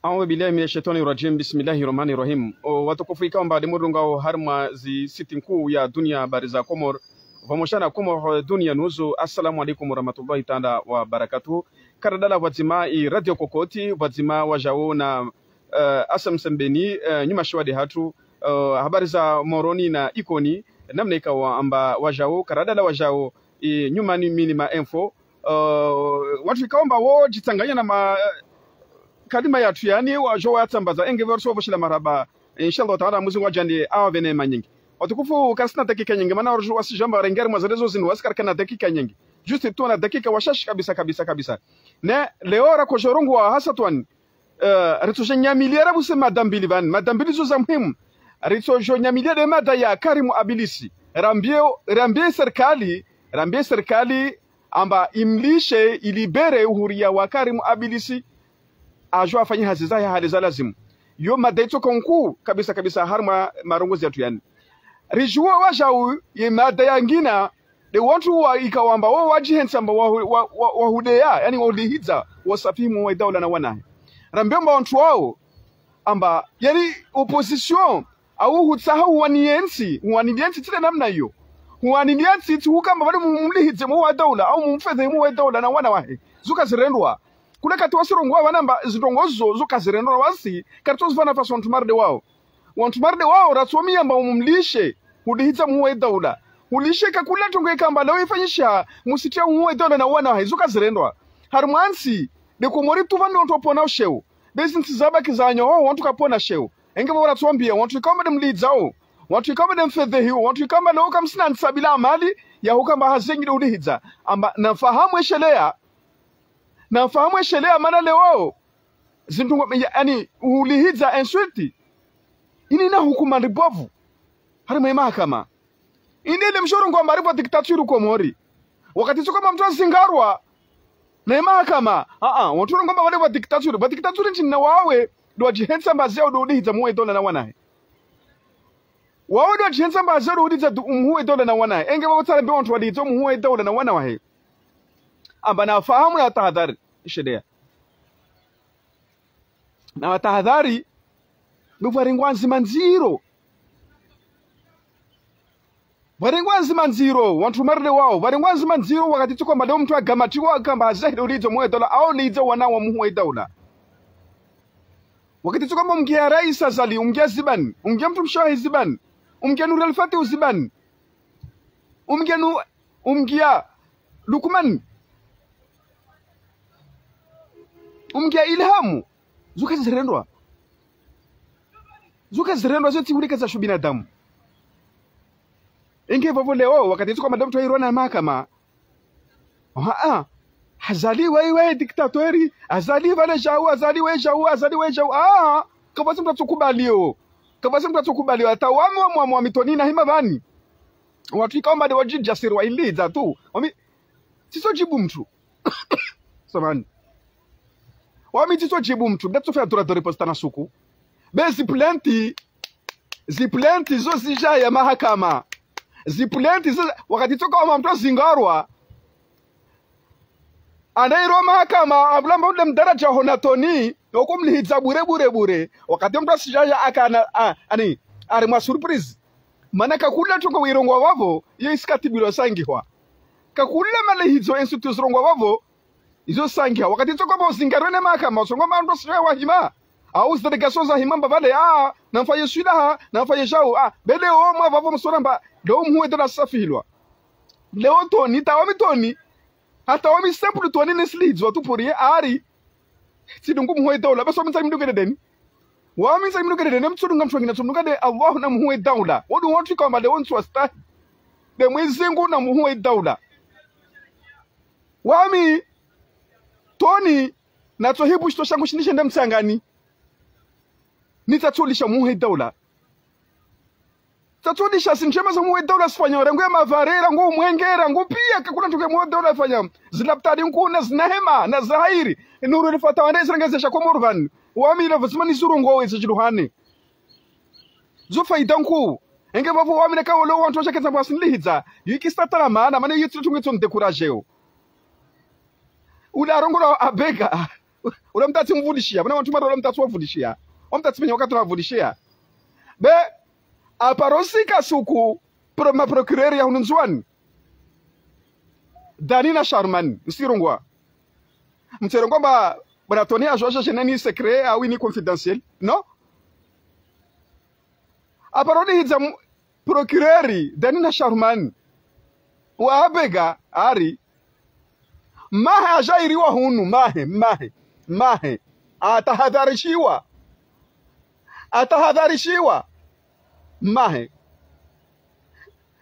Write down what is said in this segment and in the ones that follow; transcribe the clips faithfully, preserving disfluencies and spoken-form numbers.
أعوذ بالله من الشيطان الرجيم. بسم الله الرحمن الرحيم. O watukufu ikao amba de murungao harimwa zi site nkuu ya dunia, Habari za Komori, pvamwedja na Komori Dunia News. Assalamu alaikum warahmatullahi taala wabarakatuh. Karadala pvwadzima i Radio Kokoti, pvwadzima wadjau na, eh, Asam Sembeni, eh, nyuma shiwadi hatru, eh, habari za Moroni na Ikoni, namna ikao amba wadjau, karadala wadjau, i nyuma ni mini ma info, eh, wantru ikao amba wo djitsanganya na ma, kalima yatru yani, wadjo watsambaza, enge pvwa rutso pvoshila marahaba. Inshallah taala, Mwenyezi Mungu adjaanlie awa pvene manyingi. Watukufu, karisina dakika nyengi, mana wasi djamba rengeri mwa zalezo zinu, wasi karikana dakika nyengi. Juste tu na dakika washashi kabisa, kabisa, kabisa. Ne, leo rakodjo rongoa hasatwani, eh, ritsodjo nyamilia rabuse mada mbili pvani, mada mbili zo za muhimu. Ritsodjo nyamilia de mada ya Karim Abilisi. Rambie, rambie serikali, rambie serikali amba imlishe, ilibere uhuria wa Karim Abilisi, adjo afanye hazi zahe hali za lazimu. Yo mada itsoka nkuu kabisa kabisa harimwa marongozi yatru yani. Ridjuwa wadjau ye mada yangina, de wantru wa ikao amba wo wadjihentsa amba wa, wa, wa, wahudeya, yani wahulihidza, wasafihi muhuu wa idaula na wanahe. Rambie amba wantru wao, amba, yani opposition, au hutsaha huwanilie ntsi, huwanilie ntsi tsi le namna iyo. Huwanilie ntsi tsi huka amba pvale mumlihidze muhuu wa daula, au mumfedhehi muhuu wa daula na wana wahe. Zo kazirendwa. Kule kati wasi rongoa pvanu amba zindrongo zo, zo kazirendwa wasi, karitso zipva nafasi wantru marde wao. Wantru marde wao, ratsomiya amba mumlishe, hulihidza muhuu wa daula. Hulishe kakula ndrongo ikao amba leo ifanyisha, musitia muhuu wa daula na wana wahe. Zo kazirendwa. Harimwa ntsi, de Komori tu pvanu wantru wapvona usheo. Be zintsi zabaki zanyo, ho, wantru kapvona sheo. Enge pvo ratsuambia, wantru ikao amba de mlidzao, wantru ikao amba de mfedhehi, wantru ikao amba leo kamsina ntsa bila amali, ya huka amba hazi yenyi de ulihidza. Amba, namfahamu eshelea, namfahamu eshelea mana leo, zindrongo, ya, yani, ulihidza insulte. Ini na hukuma ndri bovu. Harimwa ye mahakama. Inde ile mdjo rongoa amba ripvo dictature Komori. Wakati tsi uka amba mntru azingarwa na ye mahakama. Aa, wantru rongoa amba wale wa dictature. Wa dictature ntsi na wawe, de wadjihentsa amba hazi yao de ulihidza muhuu wa idaula na wanahe. Wawe de wadjihentsa amba hazi yao de ulihidza du-, muhuu wa idaula na wanahe. Enge pvo tsarambia wantru walihidza muhuu wa idaula na wana wahe. Amba nafahamu na tahadhari. Ishelea. Na watahadhari, be pvarengwa ndzima ndziro. Pvarengwa ndzima ndziro, wantru marde wao, pvarengwa ndzima ndziro wakati tsi uka amba leo mntru agamatiwa aka amba hazi yahe de ulihidza muhuu wa idaula, au lihidza wana wa muhuu wa idaula. Wakati tsi uka amba umngia Raisi Azali, umngia Zibani, umngia mntru mshe wahe Zibani, umngia Nour El Fath Zibani, umngia Nu-, umngia Lukman, umngia Ilhamu, zo kazirendwa. Zo kazirendwa, zo tsi hulika za shubinadamu. Enge pvapvo leo, wakati tsi uka amba de mntru airwa na mahakama. Haa. Azali waye, waye dictateur, Azali pvale djau, Azali waye djau, Azali waye djau. Aa, kapvatsi mntru atsokubaliyo. Kapvatsi mntru atsokubaliyo. Hata wami wa mwa, mwa mitoni na hima pvani. Wantru ikao amba de wadjidjasiri wa ilidza tu. Wami, tsitsodjibu mntru. Samahani. Wami tsitsodjibu mntru, be tsofanya droit de réponse tana suku. Be zi plainte, zi plainte zo zidja ya mahakama. Zi plainte zo, wakati tsi uka amba mntru azingarwa, anairwa mahakama, abula amba ule mdaraja hona toni, okumlihidza bure, bure, bure. Wakati mntru asidjadja akana, a, ani, harimwa surprise. Mana kakula ndrongo irongoa pvapvo, iyo isikatibilo sangihwa. Kakula malihidzo insulte zirongoa pvapvo, izo sangihwa. Wakati tsi uka amba uzingarwe ne mahakama, tsi uka amba mntru asidjadja wahima. Au zi délégation zahima amba pvale, aa, namfanye swilaha, namfanye djau, aa, be leo mwa pvapvo msona amba, leo muhuu wa idaula asafihilwa. Leo toni, hata wami toni, hata wami simple toni ne silihidzwa tu pour rien, ari, tsidungu muhuu wa idaula, be so wami ntsa mdunge de deni. Wami ntsa mdunge de deni, mtsudunga mntru wangina, tsudunga de Allah na muhuu wa idaula. Wo de wantru ikao amba de wontsi wastahi. De Mwenyezi Mungu na muhuu wa idaula. Wami, toni, natsohibu shitro shangu shindji shende mtsangani. Nitsatsolisha muhuu wa idaula. Tsatsolisha zindjema za muhuu wa idaula zifanya, rangu ya mavare, rangu umwenge, rangu pia, kakula ndrongo ya muhuu wa idaula afanya. Zilapitali nkuu na zina hema, na za hairi. Nuru El Fath wande zirangazisha Komori pvanu. Wami ila pvadzima nizirongowe zidjiluhane. Zo faida nkuu. Enge pvapvo wami neka wolo wantru wadjaketsa mbwa sinilihidza. Yikisatala mana, mana yitsi tunge tso ndécouragéo. Ula arongola abega. Ula mtatsi mvulishia, bwana wantru mara ula mtatsi wavulishia. Wa mtatsi menya wakati wavulishia. Be, aparosika suku, pro, ma procureur ya hunu Ndzuwani. Dani na Sharman, msirongwa. Msirongwa mba, bwana Tony ajoaja jeneni secret, awu ni confidentiel. Non? Aparodi hidza m-, procureur, Dani na Sharman. Wa abega, ari. Mahe ajairiwa hunu, mahe, mahe, mahe. Atahadharishiwa. Atahadharishiwa. Mahe.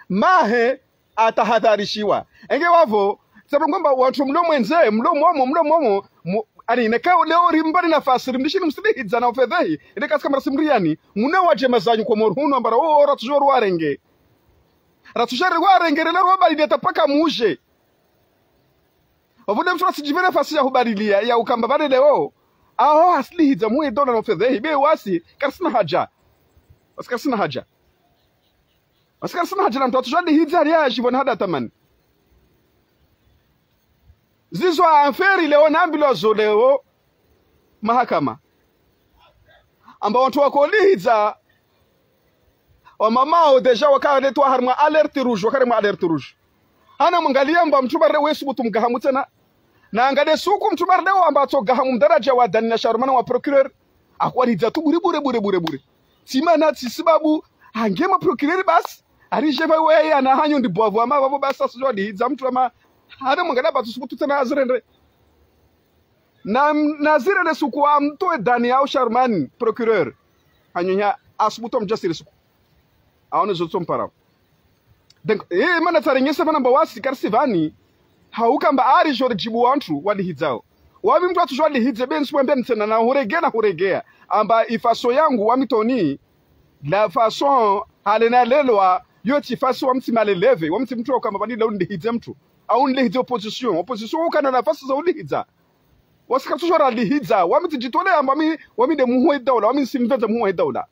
Mahe atahadharishiwa. Enge wavo, sababu ngwamba wantru mlo mwendze, mlo momo, mlo momo, mu-, ani neka leo rimbani nafasi, rimdishini msidihidza na ufedhehi, ende kasika marasi mriani, muna wadje mazanyu kwa moru hunu ambara, o, o, ratsujo ruwarenge. Ratsujo ruwarenge, rela ruwabalilia tapaka muje. Wavude mtru asidjipve nafasi ya hubalilia, ya ukamba bale leo, aho hasidihidza muhe dola na ufedhehi, be wasi, karisina haja. Wasi karisina haja. Wasi karisina haja na mtru atsujua dihidza hali ya shivoni hada tamani. Zizo amferi leo nambilwa zo leo mahakama. Amba wantru wakodihidza wamamao déjà wakaletwa harimwa alerte rouge, wakarimwa alerte rouge. Hana mwangalia amba mtru barde wesubutu mgahamu tsena. Na angade suku mtru barde wamba atsogahamu mdaraja wa Dani na Sharman wa procureur. Akwadidza tu bure, bure, bure, bure, bure. Tsimana tsi sibabu, hange ma procureur basi. Arijeva weye ana hanyo ndi bwavu ama vavo basi asujua dihidza mtru ama. Hana mwangada batu subutu tsena azirendre. Na, na zirendre suku amtowe Dani au Sharman, procureur. Hanyo nya asubutu amjasiri suku. Aone zo tsomparao. Donc, eh, mana tsarenyesa vana mba wasi karisi vani, hauka mba ari jori djibu wantru wadihidzao. Wami mtru atsujua dihidze, be ntsu mwambia ntsena na huregea na huregea. Amba ifaso yangu wami Tony, la façon hale na lelwa, yo tsi faso wami tsi maleleve, wami tsi mtru wa ukamba vani leo ndihidze mtru. Au ndihidze opposition. Opposition ukana nafasi za udihidza. Wasi katsujua radihidza, wami tsidjitole amba mi, wami nde muhuu wa daula, wami nsimvendza muhuu wa daula.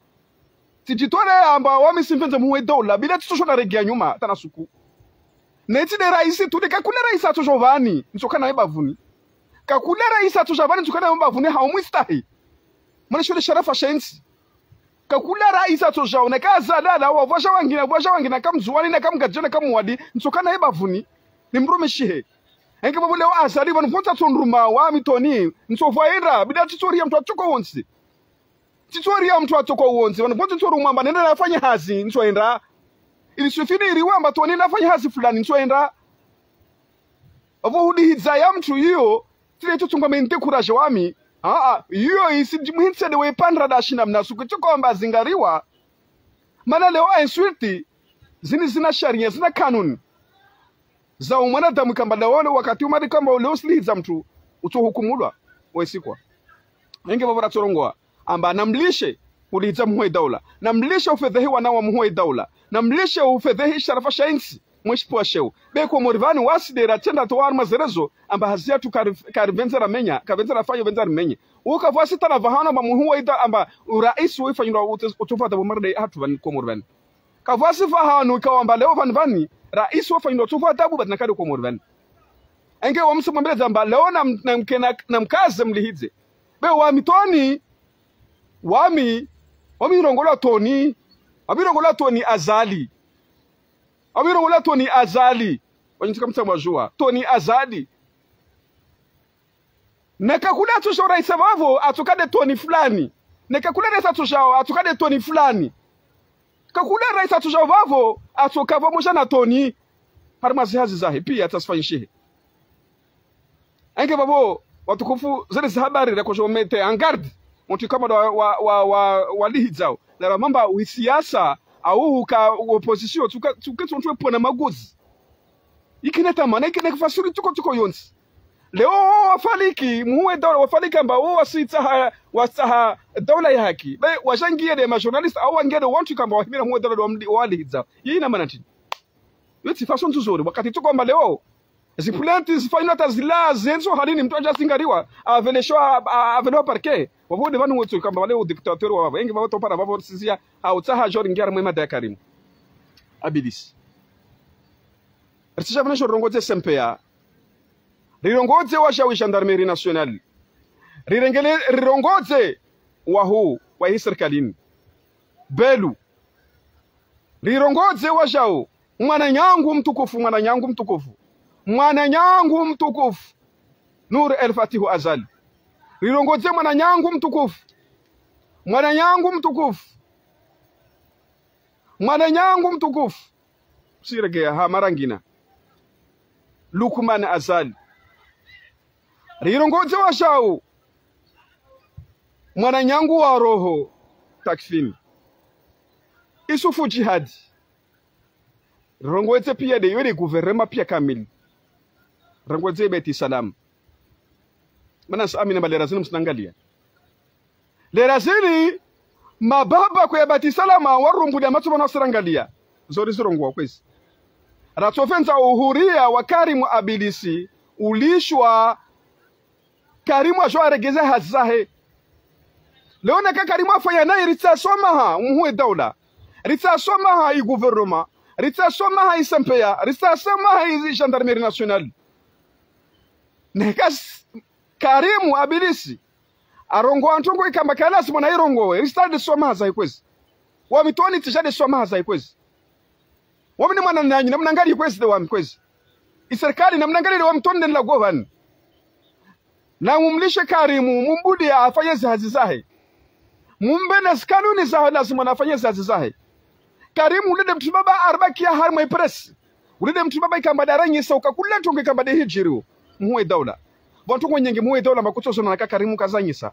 Tsidjitole amba wami nsimvendza muhuu wa daula, bila tsitsujua naregea nyuma, tana suku. Netsi nde raisi, tu nde kakule raisi atsujua vani, ntsokana ye bavuni. Kakule raisi atsujua vani, ntsokana ye bavuni, haumwistahi. Mwana shule sharafa sha intsi. Kakule raisi atsujua, na kazalala, wavwaja wangina, vwaja wangina, kamdzuwani, na kamgadjana, kamwali, ntsokana ye bavuni. Nimrumishihe. Enge vavo leo Azali, vanu vontsi atsondruma, wami Tony, ntsovwaira, bila tsitsoria mtru atsoko wontsi. Tsitsoria mtru atsoko wontsi, vanu vontsi ntsorumwa amba nende nafanya hazi, ntsoenda. Ili sufini iriwe amba Tony nafanya hazi fulani, ntsoenda. Avo hudihidza ya mtru iyo, tsile itsotsunga me ndekuraje wami. Aa, iyo isi djimuhintse de wepandra dashi namna suku tsoko amba zingariwa. Mana leo insulte, zini zina sharia, zina kanuni. Za umwanadamu kamba leo wakati umadi kamba leo usidihidza mtru, utsohukumulwa, wesikwa. Enge vavo ratsorongoa, amba namlishe, udihidza muhuu wa daula. Namlishe ufedhehi wana wa muhuu wa daula. Namlishe ufedhehi sharafa sha intsi, mweshi pua sheo. Be Komori vani wasi nde ratsenda towa harumwa zerezo, amba hazi yatru kari-, karivendza ramenya, kavendza rafanya uvendza rimenye. Uka vwasi tana vahano amba muhuu wa daula amba uraisi uifanyilwa utse-, utsofa tabu marde hatru vani Komori vani. Kavwasi vahanu ikao amba leo vani vani, raisi wafanyilwa utsofa tabu bati nakade Komori vani. Enge wamse mwambile amba leo na m-, na mkena, na mkaze mlihidze. Be wami Tony, wami, wami irongolwa Tony, wami irongolwa Tony Azali. Wami irongolwa Tony Azali. Wanyintsika mtsamwa jua, Tony Azali. Na kakule atsujao raisi vavo, atsokade Tony fulani. Na kakule raisi atsujao, atsokade Tony fulani. Kakule raisi atsujao vavo, atsoka vamoja na Tony. Harimwa zihazi zahe, pia atsasifanyishihe. Enge vavo, watukufu, zile zihabari reko jo mettre en garde. Mutru kama wa, wa, wa, wa, wadihidzao. Na ramamba wisiasa, au huka opposition, tsuka, tsuka, tsuka, tsuka, pona maguzi. Ikina tamana, ikina kifasiri tuko tuko yontsi. Leo wafaliki, muhuu wa daula wafaliki amba wao wasitsaha, wasitsaha daula ya haki. Be, wajangie de majournaliste, au wangie de wantru kamba wahimila muhuu wa daula wamdi-, wadihidza. Yina mana ntrini? Yo tsi faso nzuzuri, wakati tuko amba leo. Ziplainte zifanywa hata zila, zenso halini mtru aja zingariwa, aveleshwa, a-, a-, avelewa parquet. Wavo de vanu wotso kamba wale u dictateur wa vavo. Enge vavo topara vavo sisia, au tsaha jori ngiari mwe mada ya Karimu. Abilisi. Ritsija vana sho rongodze S M P A. Rirongodze washa wi gendarmerie nationale. Rirengele, rirongodze wahuu wa hi sirikali ini. Belu. Rirongodze wajau. Mwananyangu mtukufu, mwananyangu mtukufu. Mwananyangu mtukufu. Nur El Fatihu Azali. Rirongodze mwananyangu mtukufu. Mwananyangu mtukufu. Mwananyangu mtukufu. Siregea ha mara ngina. Lukman Azali. Rirongodze wajau. Mwananyangu wa roho. Takfini. Isufu Jihadi. Rirongodze pia de yole guvernema pia kamili. Rirongodze Beti Salam. Mana ngamina amba lera zini msinangalia. Lera zini mababa kwe Beti Salama warumbulia matso mana wasirangalia. Zo rizirongoa kwezi. Ratsofendza uhuria wa Karimu Abilisi ulishwa Karimu ajo aregeze hazi zahe. Leo neka Karimu afanya nayi ritsasoma ha muhuu we daula. Ritsasoma ha i guvernema. Ritsasoma ha i S M P A. Ritsasoma ha i gendarmerie nationale. Neka s-, Karimu Abilisi arongoa ntrongo ikamba kalazimu na irongowe, ritsade soma hazi zahe kwezi. Wami toni tsijade soma hazi zahe kwezi. Wami ni mwananyangu, namnangalie kwezi de wami kwezi. I sirikali namnangalie de wami toni de nlagovani. Na mumlishe Karimu, mumbulie afanye zihazi zahe. Mumbe na zikanuni zahe, lazimu na afanye zihazi zahe. Karimu ule de mtru baba aribakia harimwa i presse. Ule de mtru baba ikamba de aranyisa uka kula ntrongo ikamba de hijiriyo. Muhuu we daula. Bo ntrongo nyengi muhuu we daula makutso zona naka Karimu kazanyisa.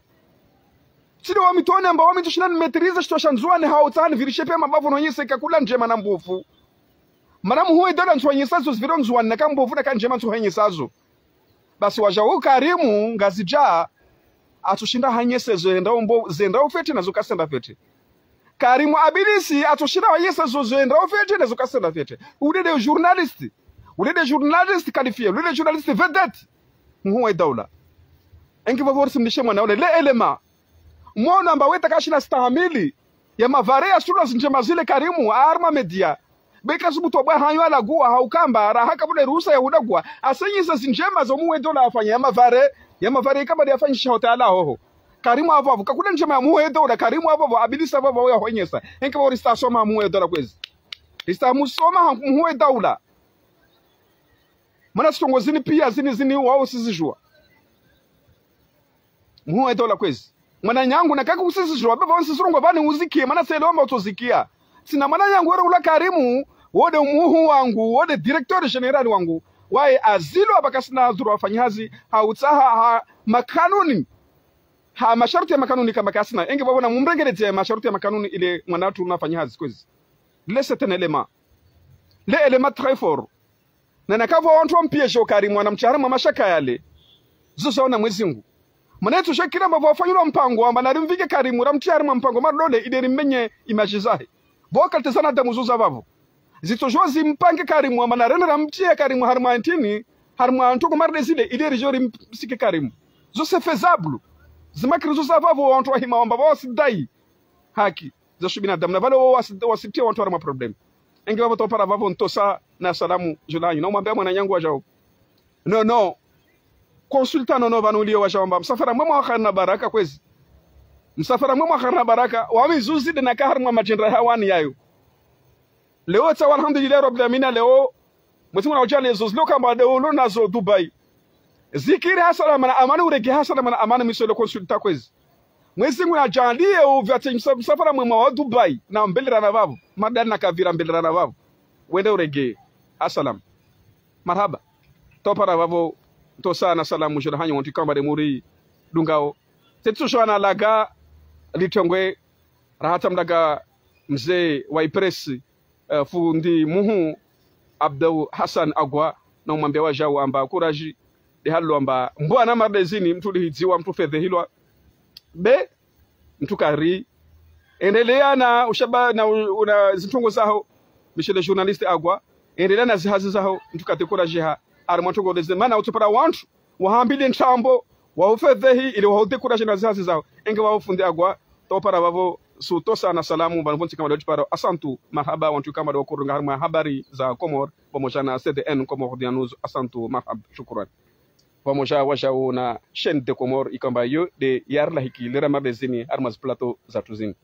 Tsi de wami toni amba wami ntsushinda ni maîtriser shitru sha Ndzuwani hau tsaha nivirishe pia mabavu nonyese ika kula ndjema na mbovu. Mana muhuu we daula ntsuhanyisa zo ziviro Ndzuwani naka mbovu naka ndjema ntsuhanyisa zo. Basi wajau Karimu Ngazidja, atsushinda hanyese zo zendao mbo-, zendao fete na zo kasenda fete. Karimu Abilisi atsushinda hanyese zo zendao fete na zo kasenda fete. Ule de journaliste. Ule de journaliste qualifié. Ule de journaliste vedette. Muhuu we daula. Enki vavo risimlishe mwana ule. Le élément. Mwana amba weta kashina stahamili. Ya mavare ya sura zindjema zile Karimu, arma media. Beka subutu bwa hanyo alagua, haukamba, raha kabula ruhusa ya ulagua. Asanyisa zindjema zo muhuu we daula afanya ya mavare, ya mavare ikamba de afanya shahota ala hoho. Karimu avavo, kakula ndjema ya muhuu we daula, Karimu avavo, Abilisi avavo ya honyesa. Enki vavo ristasoma muhuu we daula kwezi. Ristamusoma ha muhuu we daula. Mana zitrongo zini pia, zini, zini, wao sizijua. Muhuu we daula kwezi. Mwananyangu, na kaka usizijua, baba wansi zirongoa vani uzikie, mana selomba utsozikia. Tsina mwananyangu were ula Karimu, wo de muhuu wangu, wo de directeur général wangu. Waye azilwa amba kasina dhuru afanye hazi, ha utsaha, ha makanuni. Ha masharuti ya makanuni kamba kasina. Enki vavo na mumrengeledze masharuti ya makanuni ile mwana watru nafanye hazi kwezi. Le c'est un élément. Le élément très fort. Na nakavo wantru wampiège o Karimu, wanamtria harimwa mashaka yale. Zo zaona Mwezi Mngu. Mana itso shakira amba vafanyilwa mpango, amba narimvike Karimu, ramtria harimwa mpango, mardole, ile rimenye image zahe. Bo kalite zana damu zo za vavo. Zitso jo zimpange Karimu, amba narende ramtria Karimu harimwa ntini, harimwa ntrongo marde zile, ile rijo rimsike Karimu. Zo c'est faisable. Zimakiri zo za vavo, wantru wahima, wamba vavo wasidai haki za shibinadamu. Na vale wo wasi-, wasitria wantru harimwa problème. Engi vavo topara vavo ntosa na salamu, julañu. Na umwambia mwananyangu wajau. Non, non. Consultant, non, non, vanu uliyo wajau amba. Msafara mwema wa kheri na baraka kwezi. Msafara mwema wa kheri na baraka. Wami zuzi de naka harimwa madjendra hawani yayo. Leo tsa walhamdulillahi rabbil alamina leo. Mwezi Mngu na ujaliye zo zilo kamba de ulo nazo Dubai. Zikiri ha salama na amani, urege ha salama na amani, monsieur le consultant kwezi. Mwezi Mngu na ujaliye uvya tsi msa-, msafara mwema wa Dubai, na mbelerana vavo, madani na kavira mbelerana vavo. Wende urege ha salama. Marahaba. Topara vavo, ntosa na salamu, julañu, wantru ikamba de muri dungao. Tetsu shwana laga, litongwe, raha tsa mlaga mze wa ipresse, eh, fundi muhuu Abdou Hassan Agwa, na umwambia wajau amba courage, de halo amba mbwana marde zini, mtru lihidziwa, mtru fedhehilwa. Be, mtru kari. Endelea na ushaba na u-, na zintrongo zaho, monsieur le journaliste Agwa. Endelea na zihazi zaho, mtru kate courage ha. Harimwa ntrongo de zini, mana utsopara wantru wahambile ntrambo, wahufedhehi, ile wahudécourager na zihazi zaho. Engi vavo fundi Agwa, topara vavo, su tosa na salamu, vanu vontsi ikamba de utiparo, asantu, marahaba, wantru ikamba de wakurunga harimwa habari za Komori, pamoja na C D N Comores Dia News, asantu, marahaba, shukran. Pvamoja wajau na Chaîne des Comores, ikao amba yo nde yarilahiki lera mardezini harimwa zi plateau zatru zini.